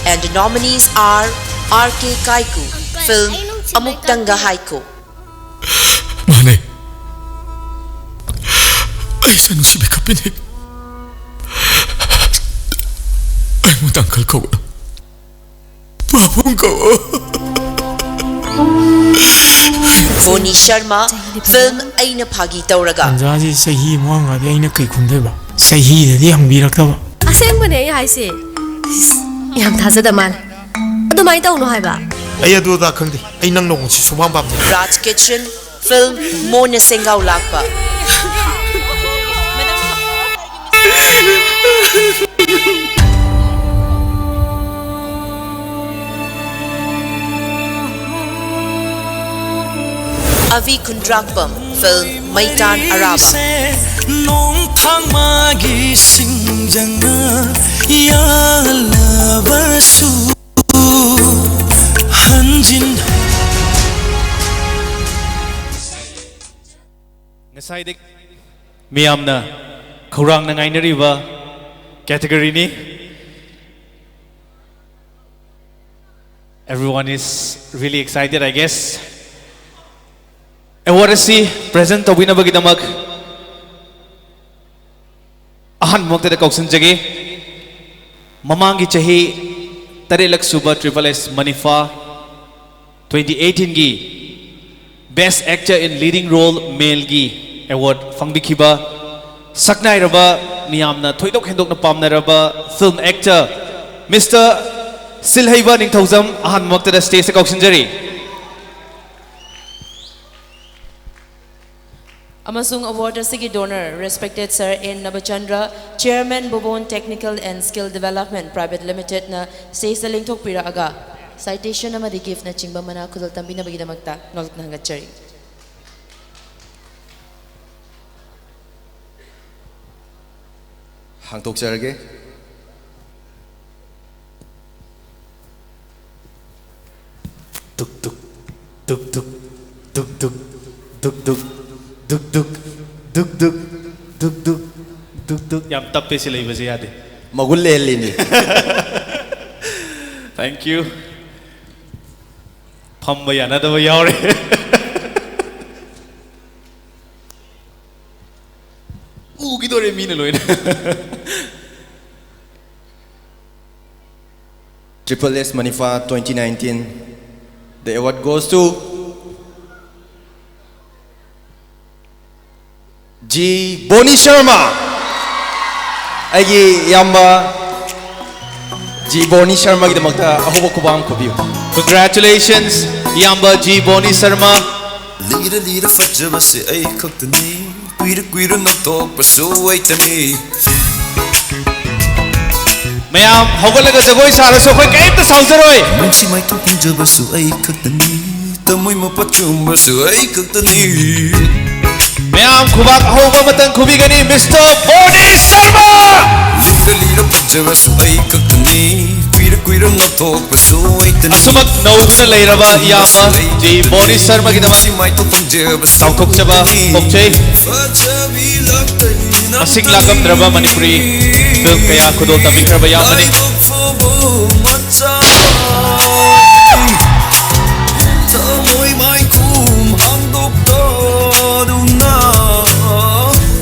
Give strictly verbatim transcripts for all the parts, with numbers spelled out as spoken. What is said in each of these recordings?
And the nominees are R K Kaiku, film Amuktanga Haiko. ꯃꯥꯅꯦ꯫ ꯑꯩꯁꯦ ꯅꯨꯡꯁꯤꯕ ꯀꯞꯄꯤꯅꯦ꯫ ꯑꯩꯉꯣꯟꯗ uncle ꯀꯧꯒꯅꯨ꯫ ꯄꯥꯕꯨꯡ ꯀꯧ꯫ Boni Sharma, film ꯑꯩꯅ ꯐꯥꯒꯤ ꯇꯧꯔꯒ꯫ ꯇꯟꯖꯥꯁꯤ ꯆꯍꯤ ꯑꯃ ꯋꯥꯡꯉꯗꯤ ꯑꯩꯅ ꯀꯩ ꯈꯨꯝꯗꯣꯏꯕ? ꯆꯍꯤꯗꯗꯤ ꯍꯪꯕꯤꯔꯛꯇꯕ꯫ ꯑꯁꯦꯡꯕꯅꯦ ꯑꯩ ꯍꯥꯏꯁꯦ꯫ ꯏꯁ, ꯌꯥꯝ ꯊꯥꯖꯗ ꯃꯥꯜꯂꯦ꯫ ꯑꯗꯨꯃꯥꯏꯅ ꯇꯧꯅꯨ ꯍꯥꯏꯕ꯫ ꯑꯩ ꯑꯗꯨ ꯑꯗꯥ ꯈꯪꯗꯦ꯫ ꯑꯩ ꯅꯪ ꯂꯨꯍꯣꯡꯕꯁꯤ ꯁꯨꯡꯄꯥꯝ ꯄꯥꯝꯗꯦ꯫ Raj Kitchen, film ꯃꯣꯟꯅ ꯁꯦꯡꯒꯥꯎ ꯂꯥꯛꯄ꯫ ꯑꯚꯤ ꯈꯨꯟꯗ꯭ꯔꯥꯛꯄꯝ, film ꯃꯩꯇꯥꯟ ꯑꯔꯥꯕ꯫ ꯅꯣꯡ ꯊꯥꯡꯃꯒꯤ ꯁꯤꯡꯖꯪꯅ ꯌꯥꯜꯂꯕꯁꯨ ꯍꯟꯖꯤꯟ꯫ ꯉꯁꯥꯏꯗꯒꯤ ꯃꯤꯌꯥꯝꯅ ꯈꯧꯔꯥꯡꯅ ꯉꯥꯏꯅꯔꯤꯕ categoryꯅꯤ꯫ Everyone is really excited, I guess. Award ꯑꯁꯤ present ꯇꯧꯕꯤꯅꯕꯒꯤꯗꯃꯛ ꯑꯍꯥꯟꯕꯃꯛꯇꯗ ꯀꯧꯁꯤꯟꯖꯒꯦ꯫ ꯃꯃꯥꯡꯒꯤ ꯆꯍꯤ ꯇꯔꯦꯠꯂꯛ ꯁꯨꯕ Triple S ꯃꯅꯤꯐꯥ twenty eighteenꯒꯤ Best Actor in Leading Role Maleꯒꯤ award ꯐꯪꯕꯤꯈꯤꯕ ꯁꯛꯅꯥꯏꯔꯕ, ꯃꯤꯌꯥꯝꯅ ꯊꯣꯏꯗꯣꯛ ꯍꯦꯟꯗꯣꯛꯅ ꯄꯥꯝꯅꯔꯕ film actor Mister ꯁꯤꯜꯍꯩꯕ ꯅꯤꯡꯊꯧꯖꯝ ꯑꯍꯥꯟꯕꯃꯛꯇꯗ stageꯇ ꯀꯧꯁꯤꯟꯖꯔꯤ꯫ ꯑꯃꯁꯨꯡ award ꯑꯁꯤꯒꯤ donor, respected Sir N Nabachandra, Chairman Bhuban Technical and Skill Development Private Limitedꯅ stageꯇ ꯂꯦꯡꯊꯣꯛꯄꯤꯔꯛꯑꯒ citation ꯑꯃꯗꯤ giftꯅꯆꯤꯡꯕ ꯃꯅꯥ ꯈꯨꯗꯣꯜ ꯇꯝꯕꯤꯅꯕꯒꯤꯗꯃꯛꯇ ꯅꯣꯜꯂꯨꯛꯅ ꯍꯪꯒꯠꯆꯔꯤ꯫ ꯍꯥꯡꯗꯣꯛꯆꯔꯒꯦ꯫ ꯇꯨꯛ ꯇꯨꯛ, ꯇꯨꯛ ꯇꯨꯛ, ꯇꯨꯛ ꯇꯨꯛ, ꯇꯨꯛ ꯇꯨꯛ, ꯇꯨꯛ ꯇꯨꯛ, ꯇꯨꯛ ꯇꯨꯛ, ꯇꯨꯛ ꯇꯨꯛ, ꯇꯨꯛ ꯇꯨꯛ꯫ ꯌꯥꯝ ꯇꯞꯄꯦ, ꯁꯤ ꯂꯩꯕꯁꯦ ꯌꯥꯗꯦ꯫ ꯃꯒꯨꯟ ꯂꯩꯍꯜꯂꯤꯅꯤ꯫ Thank you. ꯐꯝꯕ ꯌꯥꯅꯗꯕ ꯌꯥꯎꯔꯦ꯫ ꯎꯈꯤꯗꯣꯔꯦ ꯃꯤꯅ ꯂꯣꯏꯅ꯫ Triple S Manipur twenty nineteen. The award goes to G Boni Sharma. ꯑꯩꯒꯤ ꯏꯌꯥꯝꯕ G Boni Sharmaꯒꯤꯗꯃꯛꯇ ꯑꯍꯧꯕ ꯈꯨꯕꯥꯛ ꯈꯨꯕꯤꯌꯨ꯫ Congratulations, ꯏꯌꯥꯝꯕ G Boni Sharma. ꯂꯤꯔ ꯂꯤꯔ ꯐꯖꯕꯁꯦ ꯑꯩ ꯈꯛꯇꯅꯤ, ꯀꯨꯏꯔ ꯀꯨꯏꯔ ꯅꯧꯊꯣꯛꯄꯁꯨ ꯑꯩꯇꯅꯤ꯫ ꯃꯌꯥꯝ ꯍꯧꯒꯠꯂꯒ ꯖꯒꯣꯏ ꯁꯥꯔꯁꯨ ꯑꯩꯈꯣꯏ ꯀꯩꯝꯇ ꯁꯥꯎꯖꯔꯣꯏ꯫ ꯅꯨꯡꯁꯤ ꯃꯥꯏꯊꯣꯡ ꯐꯪꯖꯕꯁꯨ ꯑꯩ ꯈꯛꯇꯅꯤ, ꯊꯃꯣꯏ ꯃꯄꯥ ꯆꯨꯝꯕꯁꯨ ꯑꯩ ꯈꯛꯇꯅꯤ꯫ ꯃꯌꯥꯝ ꯈꯨꯕꯥꯛ ꯑꯍꯧꯕ ꯑꯃꯇꯪ ꯈꯨꯕꯤꯒꯅꯤ, Mister Boni Sharma꯫ ꯂꯤꯔ ꯂꯤꯔ ꯐꯖꯕꯁꯨ ꯑꯩ ꯈꯛꯇꯅꯤ, ꯀꯨꯏꯔ ꯀꯨꯏꯔ ꯉꯥꯎꯊꯣꯛꯄꯁꯨ ꯑꯩꯇꯅꯤ꯫ ꯑꯁꯨꯃꯛ ꯅꯧꯗꯨꯅ ꯂꯩꯔꯕ ꯏꯌꯥꯝꯕ G Boni Sharmaꯒꯤꯗꯃꯛ ꯆꯥꯎꯊꯣꯛꯆꯕ ꯐꯣꯡꯖꯩ꯫ ꯃꯁꯤꯡ ꯂꯥꯛꯂꯝꯗ꯭ꯔꯕ ꯃꯅꯤꯄꯨꯔꯤ film ꯀꯌꯥ ꯈꯨꯗꯣꯜ ꯇꯝꯕꯤꯈ꯭ꯔꯕ ꯏꯌꯥꯝꯕꯅꯤ꯫ ꯊꯃꯣꯏ ꯃꯥꯏꯈꯨꯝ ꯍꯥꯡꯗꯣꯛꯇꯗꯨꯅ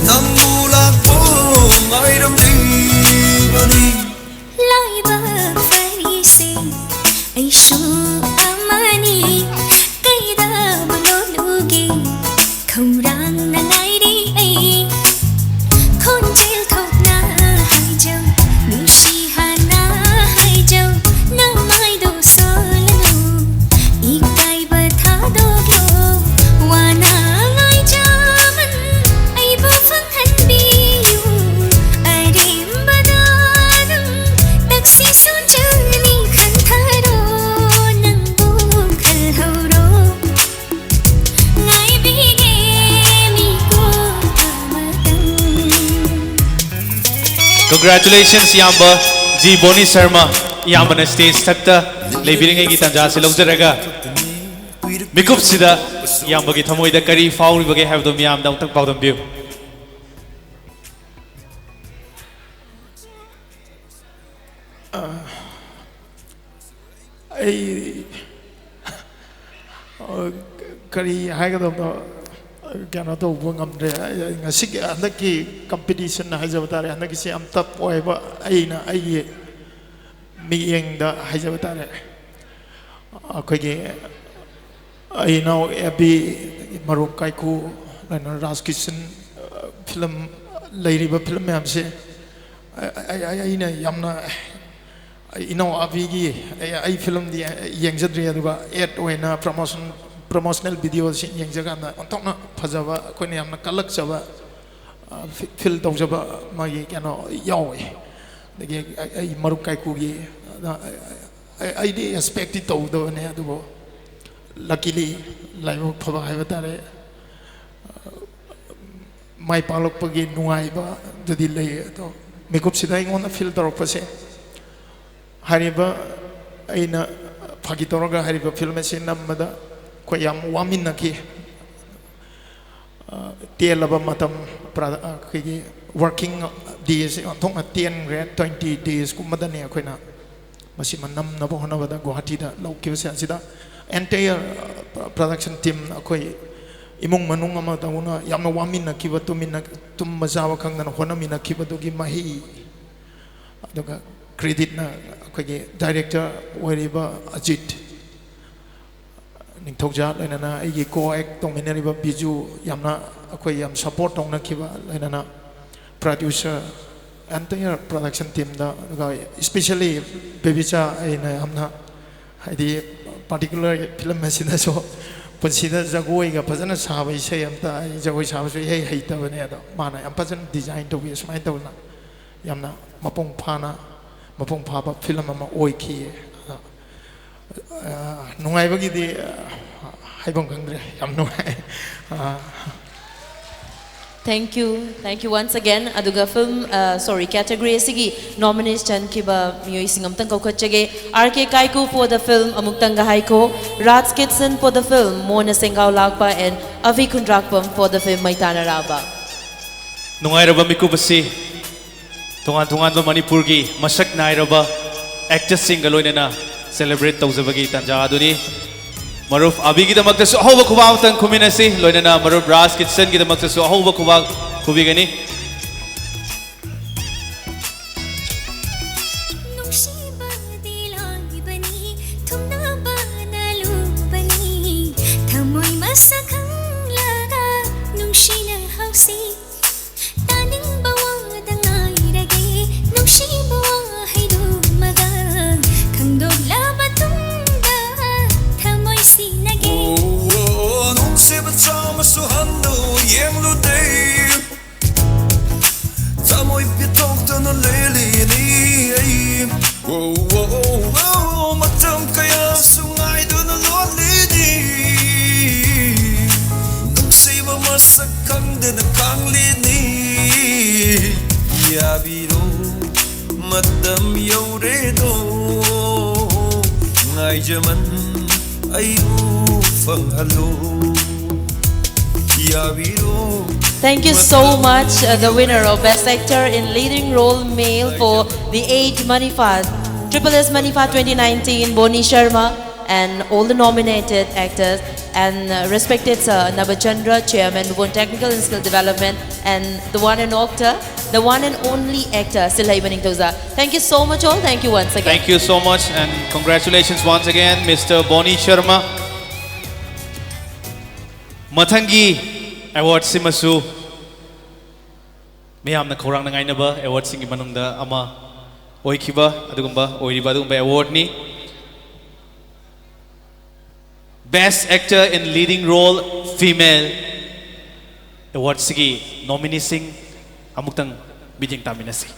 ꯅꯪꯕꯨ ꯂꯥꯛꯄ ꯉꯥꯏꯔꯝꯂꯤꯕꯅꯤ꯫ ꯂꯥꯏꯕꯛ ꯐꯔꯤꯁꯦ ꯑꯩꯁꯨ ꯑꯃꯅꯤ, ꯀꯩꯗꯕꯨ ꯂꯣꯠꯂꯨꯒꯦ, ꯈꯧꯔꯥꯡꯅ ꯉꯥꯏꯔꯤ ꯑꯩ꯫ ꯈꯣꯟꯖꯦꯜ ꯊꯣꯛꯅ ꯍꯥꯏꯖꯧ, ꯅꯨꯡꯁꯤ ꯍꯥꯟꯅ ꯍꯥꯏꯖꯧ, ꯅꯃꯥꯏꯗꯣ ꯁꯣꯜꯂꯅꯨ, ꯏꯀꯥꯏꯕ ꯊꯥꯗꯣꯛꯂꯣ, ꯋꯥꯅ ꯉꯥꯏꯖꯃꯟ ꯑꯩꯕꯨ ꯐꯪꯍꯟꯕꯤꯌꯨ꯫ ꯑꯔꯦꯝꯕꯗ ꯅꯪ ꯇꯛꯁꯤ ꯁꯣꯟꯖꯅꯤ ꯈꯟꯊꯔꯣ, ꯅꯪꯕꯨ ꯈꯜꯍꯧꯔꯣ꯫ ꯉꯥꯏꯕꯤꯒꯦ ꯃꯤꯀꯨꯞ ꯑꯃꯇꯪ꯫ Congratulations, ꯏꯌꯥꯝꯕ G Boni Sharma꯫ ꯏꯌꯥꯝꯕꯅ stage ꯊꯛꯇ ꯂꯩꯕꯤꯔꯤꯉꯩꯒꯤ ꯇꯥꯟꯖꯥ ꯑꯁꯤ ꯂꯧꯖꯔꯒ ꯃꯤꯀꯨꯞꯁꯤꯗ ꯏꯌꯥꯝꯕꯒꯤ ꯊꯃꯣꯏꯗ ꯀꯔꯤ ꯐꯥꯎꯔꯤꯕꯒꯦ ꯍꯥꯏꯕꯗꯨ ꯃꯤꯌꯥꯝꯗ ꯑꯃꯨꯛꯇꯪ ꯄꯥꯎꯗꯝꯕꯤꯌꯨ꯫ ꯑꯩ ꯀꯔꯤ ꯍꯥꯏꯒꯗꯕꯅꯣ, ꯀꯩꯅꯣ ꯇꯧꯕ ꯉꯝꯗ꯭ꯔꯦ꯫ ꯑꯩ ꯉꯁꯤꯒꯤ ꯍꯟꯗꯛꯀꯤ ꯀꯝꯄꯤꯇꯤꯁꯟ ꯍꯥꯏꯖꯕ ꯇꯥꯔꯦ, ꯍꯟꯗꯛꯀꯤꯁꯤ ꯌꯥꯝ ꯇꯞ ꯑꯣꯏꯕ꯫ ꯑꯩꯅ ꯑꯩꯒꯤ ꯃꯤꯠꯌꯦꯡꯗ ꯍꯥꯏꯖꯕ ꯇꯥꯔꯦ, ꯑꯩꯈꯣꯏꯒꯤ ꯑꯩ ꯏꯅꯥꯎ ꯑꯦꯕꯤ, ꯃꯔꯨꯞ ꯀꯥꯏꯀꯨ, ꯂꯩꯅ ꯔꯥꯖ ꯀꯤꯁꯟ, ꯐꯤꯂꯝ, ꯂꯩꯔꯤꯕ ꯐꯤꯂꯝ ꯃꯌꯥꯝꯁꯦ ꯑꯩ, ꯑꯩ, ꯑꯩ, ꯑꯩꯅ ꯌꯥꯝꯅ, ꯑꯩ ꯏꯅꯥꯎ ꯑꯕꯤꯒꯤ, ꯑꯩ, ꯑꯩ ꯐꯤꯂꯝꯗꯤ ꯌꯦꯡꯖꯗ꯭ꯔꯤ, ꯑꯗꯨꯒ ꯑꯦꯗ ꯑꯣꯏꯅ ꯄ꯭ꯔꯃꯣꯁꯟ, ꯄ꯭ꯔꯃꯣꯁꯅꯦꯜ ꯚꯤꯗꯤꯑꯣꯁꯤ ꯌꯦꯡꯖꯀꯥꯟꯗ ꯑꯣꯟꯊꯣꯛꯅ ꯐꯖꯕ, ꯑꯩꯈꯣꯏꯅ ꯌꯥꯝꯅ ꯀꯜꯂꯛꯆꯕ, ꯑ, ꯐꯤ-, ꯐꯤꯜ ꯇꯧꯖꯕ ꯃꯥꯒꯤ ꯀꯩꯅꯣ ꯌꯥꯎꯋꯦ꯫ ꯑꯗꯒꯤ ꯑꯩ, ꯑꯩ ꯃꯔꯨꯞ ꯀꯥꯏꯀꯨꯒꯤ, ꯑ, ꯑꯩ, ꯑꯩꯗꯤ ꯑꯦꯛꯁꯄꯦꯛꯇꯤ ꯇꯧꯗꯕꯅꯦ, ꯑꯗꯨꯕꯨ ꯂꯀꯤꯂꯤ, ꯂꯥꯏꯕꯛ ꯐꯕ ꯍꯥꯏꯕ ꯇꯥꯔꯦ, ꯃꯥꯏ ꯄꯥꯛꯂꯛꯄꯒꯤ ꯅꯨꯡꯉꯥꯏꯕ ꯑꯗꯨꯗꯤ ꯂꯩ꯫ ꯑꯗꯣ ꯃꯤꯀꯨꯞꯁꯤꯗ ꯑꯩꯉꯣꯟꯗ ꯐꯤꯜ ꯇꯧꯔꯛꯄꯁꯦ, ꯍꯥꯏꯔꯤꯕ, ꯑꯩꯅ ꯐꯥꯒꯤ ꯇꯧꯔꯒ ꯍꯥꯏꯔꯤꯕ ꯐꯤꯂꯝ ꯑꯁꯤ ꯅꯝꯕꯗ ꯑꯩꯈꯣꯏ ꯌꯥꯝ ꯋꯥꯃꯤꯟꯅꯈꯤ꯫ ꯑ, ꯇꯦꯜꯂꯕ ꯃꯇꯝ, ꯄ꯭ꯔ-, ꯑ, ꯑꯩꯈꯣꯏꯒꯤ ꯋꯥꯔꯀꯤꯡ ꯗꯦꯁ ꯑꯣꯟꯊꯣꯛꯅ ꯇꯦꯟꯈ꯭ꯔꯦ꯫ ꯇ꯭ꯋꯦꯟꯇꯤ ꯗꯦꯁꯀꯨꯝꯕꯗꯅꯤ ꯑꯩꯈꯣꯏꯅ ꯃꯁꯤꯃ ꯅꯝꯅꯕ ꯍꯣꯠꯅꯕꯗ ꯒꯨꯋꯥꯍꯥꯇꯤꯗ ꯂꯧꯈꯤꯕꯁꯦ꯫ ꯑꯁꯤꯗ ꯑꯦꯟꯇꯌꯔ ꯄ꯭ꯔꯗꯛꯁꯟ ꯇꯤꯝ, ꯑꯩꯈꯣꯏ ꯏꯃꯨꯡ ꯃꯅꯨꯡ ꯑꯃꯗꯧꯅ ꯌꯥꯝꯅ ꯋꯥꯃꯤꯟꯅꯈꯤꯕ, ꯇꯨꯃꯤꯟꯅ-, ꯇꯨꯝꯕ ꯆꯥꯕ ꯈꯪꯗꯅ ꯍꯣꯠꯅꯃꯤꯟꯅꯈꯤꯕꯗꯨꯒꯤ ꯃꯍꯩ꯫ ꯑꯗꯨꯒ ꯀ꯭ꯔꯦꯗꯤꯠꯅ ꯑꯩꯈꯣꯏꯒꯤ ꯗꯥꯏꯔꯦꯛꯇꯔ ꯑꯣꯏꯔꯤꯕ ꯑꯖꯤꯠ ꯅꯤꯡꯊꯧꯖꯥ, ꯂꯣꯏꯅꯅ ꯑꯩꯒꯤ ꯀꯣ ꯑꯦꯛ ꯇꯧꯃꯤꯟꯅꯔꯤꯕ ꯕꯤꯖꯨ, ꯌꯥꯝꯅ ꯑꯩꯈꯣꯏ ꯌꯥꯝ ꯁꯄꯣꯔꯠ ꯇꯧꯅꯈꯤꯕ, ꯂꯣꯏꯅꯅ ꯄ꯭ꯔꯗ꯭ꯌꯨꯁꯔ, ꯑꯦꯟꯇꯌꯔ ꯄ꯭ꯔꯗꯛꯁꯟ ꯇꯤꯝꯗ, ꯑꯗꯨꯒ ꯏꯁꯄꯤꯁꯦꯜꯂꯤ ꯕꯦꯕꯤꯆꯥ, ꯑꯩꯅ ꯌꯥꯝꯅ, ꯍꯥꯏꯗꯤ, ꯄꯥꯔꯇꯤꯀꯨꯂꯔ ꯐꯤꯂꯝ ꯑꯁꯤꯗꯁꯨ ꯄꯨꯟꯁꯤꯗ ꯖꯒꯣꯏꯒ ꯐꯖꯅ ꯁꯥꯕ, ꯏꯁꯩ ꯑꯝꯇ, ꯑꯩ ꯖꯒꯣꯏ ꯁꯥꯕꯁꯨ ꯏꯍꯩ ꯍꯩꯇꯕꯅꯦ, ꯑꯗꯣ ꯃꯥꯅ ꯌꯥꯝ ꯐꯖꯅ ꯗꯤꯖꯥꯏꯟ ꯇꯧꯕꯤ, ꯁꯨꯃꯥꯏꯅ ꯇꯧꯗꯅ ꯌꯥꯝꯅ ꯃꯄꯨꯡ ꯐꯥꯅ, ꯃꯄꯨꯡ ꯐꯥꯕ ꯐꯤꯂꯝ ꯑꯃ ꯑꯣꯏꯈꯤ꯫ ꯑꯗꯣ, ꯑ, ꯅꯨꯡꯉꯥꯏꯕꯒꯤꯗꯤ, ꯑ, ꯍꯥꯏꯐꯝ ꯈꯪꯗ꯭ꯔꯦ, ꯌꯥꯝ ꯅꯨꯡꯉꯥꯏ꯫ ꯑ, Thank you, thank you once again. ꯑꯗꯨꯒ film, uh, sorry, category ꯑꯁꯤꯒꯤ nomination ꯆꯟꯈꯤꯕ ꯃꯤꯑꯣꯏꯁꯤꯡ ꯑꯃꯇꯪ ꯀꯧꯈꯠꯆꯒꯦ꯫ R K Kaiku for the film ꯑꯃꯨꯛꯇꯪꯒ ꯍꯥꯏꯈꯣ, Raj Kitson for the film ꯃꯣꯅ ꯁꯦꯡꯒꯥꯎ ꯂꯥꯛꯄ and Avi Khundrakpam for the film ꯃꯩꯇꯥꯅ ꯔꯥꯕ꯫ ꯅꯨꯡꯉꯥꯏꯔꯕ ꯃꯤꯀꯨꯞ ꯑꯁꯤ ꯇꯣꯉꯥꯟ ꯇꯣꯉꯥꯟꯕ ꯃꯅꯤꯄꯨꯔꯒꯤ ꯃꯁꯛ ꯅꯥꯏꯔꯕ ꯑꯦꯛꯇꯔꯁꯤꯡꯒ ꯂꯣꯏꯅꯅ celebrate ꯇꯧꯖꯕꯒꯤ ꯇꯥꯟꯖꯥ ꯑꯗꯨꯅꯤ꯫ ꯃꯔꯨꯞ ꯑꯕꯤꯒꯤꯗꯃꯛꯇꯁꯨ ꯑꯍꯧꯕ ꯈꯨꯕꯥꯛ ꯑꯃꯇꯪ ꯈꯨꯃꯤꯟꯅꯁꯤ, ꯂꯣꯏꯅꯅ ꯃꯔꯨꯞ ꯔꯥꯖ ꯀꯤꯠꯁꯟꯒꯤꯗꯃꯛꯇꯁꯨ ꯑꯍꯧꯕ ꯈꯨꯕꯥꯛ ꯈꯨꯕꯤꯒꯅꯤ꯫ ꯅꯨꯡꯁꯤꯕꯗꯤ ꯂꯥꯏꯕꯅꯤ, ꯊꯨꯝꯅꯕꯅ ꯂꯨꯕꯅꯤ, ꯊꯃꯣꯏ ꯃꯁꯛ ꯈꯪꯂꯒ ꯅꯨꯡꯁꯤꯅ ꯍꯧꯁꯤ꯫ ꯇꯥꯅꯤꯡꯕ ꯋꯥꯗ ꯉꯥꯏꯔꯒꯦ, ꯅꯨꯡꯁꯤꯕ ꯋꯥꯍꯩꯗꯨꯃꯒ ꯈꯪꯗꯣꯛꯂꯕ ꯇꯨꯡꯗ ꯊꯃꯣꯏ ꯁꯤꯟꯅꯒꯦ꯫ ꯅꯨꯡꯁꯤꯕ ꯆꯥꯝꯃꯁꯨ ꯍꯟꯗꯨ ꯌꯦꯡꯂꯨꯗꯦ꯫ ꯊꯃꯣꯏ ꯄꯤꯊꯣꯛꯇꯨꯅ ꯂꯦꯜꯂꯤꯅꯤ ꯑꯩ꯫ ꯃꯇꯝ ꯀꯌꯥꯁꯨ ꯉꯥꯏꯗꯨꯅ ꯂꯣꯜꯂꯤꯅꯤ꯫ ꯅꯨꯡꯁꯤꯕ ꯃꯁꯛ ꯈꯪꯗꯅ ꯈꯪꯂꯤꯅꯤ꯫ ꯌꯥꯕꯤꯔꯣ, ꯃꯇꯝ ꯌꯧꯔꯦꯗꯣ꯫ ꯉꯥꯏꯖꯃꯟ ꯑꯩꯕꯨ ꯐꯪꯍꯜꯂꯣ꯫ ꯌꯥꯕꯤꯔꯣ꯫ Thank you so much, uh, the winner of Best Actor in Leading Role Male for the eighth Manipha, Triple S Manipha twenty nineteen, Boni Sharma, and all the nominated actors, and uh, respected Sir Nabachandra, Chairman, Bhuvan Technical and Skill Development, and the one and actor, the one and only actor, Silhai Maning Toza. Thank you so much, all. Thank you once again. Thank you so much and congratulations once again, Mister Boni Sharma. ꯃꯊꯪꯒꯤ ꯑꯦꯋꯥꯔꯗꯁꯤꯃꯁꯨ ꯃꯤꯌꯥꯝꯅ ꯈꯧꯔꯥꯡꯅ ꯉꯥꯏꯅꯕ ꯑꯦꯋꯥꯔꯗꯁꯤꯡꯒꯤ ꯃꯅꯨꯡꯗ ꯑꯃ ꯑꯣꯏꯈꯤꯕ ꯑꯗꯨꯒꯨꯝꯕ ꯑꯣꯏꯔꯤꯕ ꯑꯗꯨꯒꯨꯝꯕ ꯑꯦꯋꯥꯔꯗꯅꯤ꯫ Best Actor in Leading Role Female ꯑꯦꯋꯥꯔꯗꯁꯤꯒꯤ ꯅꯣꯃꯤꯅꯤꯁꯤꯡ ꯑꯃꯨꯛꯇꯪ ꯃꯤꯠꯌꯦꯡ ꯇꯥꯃꯤꯟꯅꯁꯤ꯫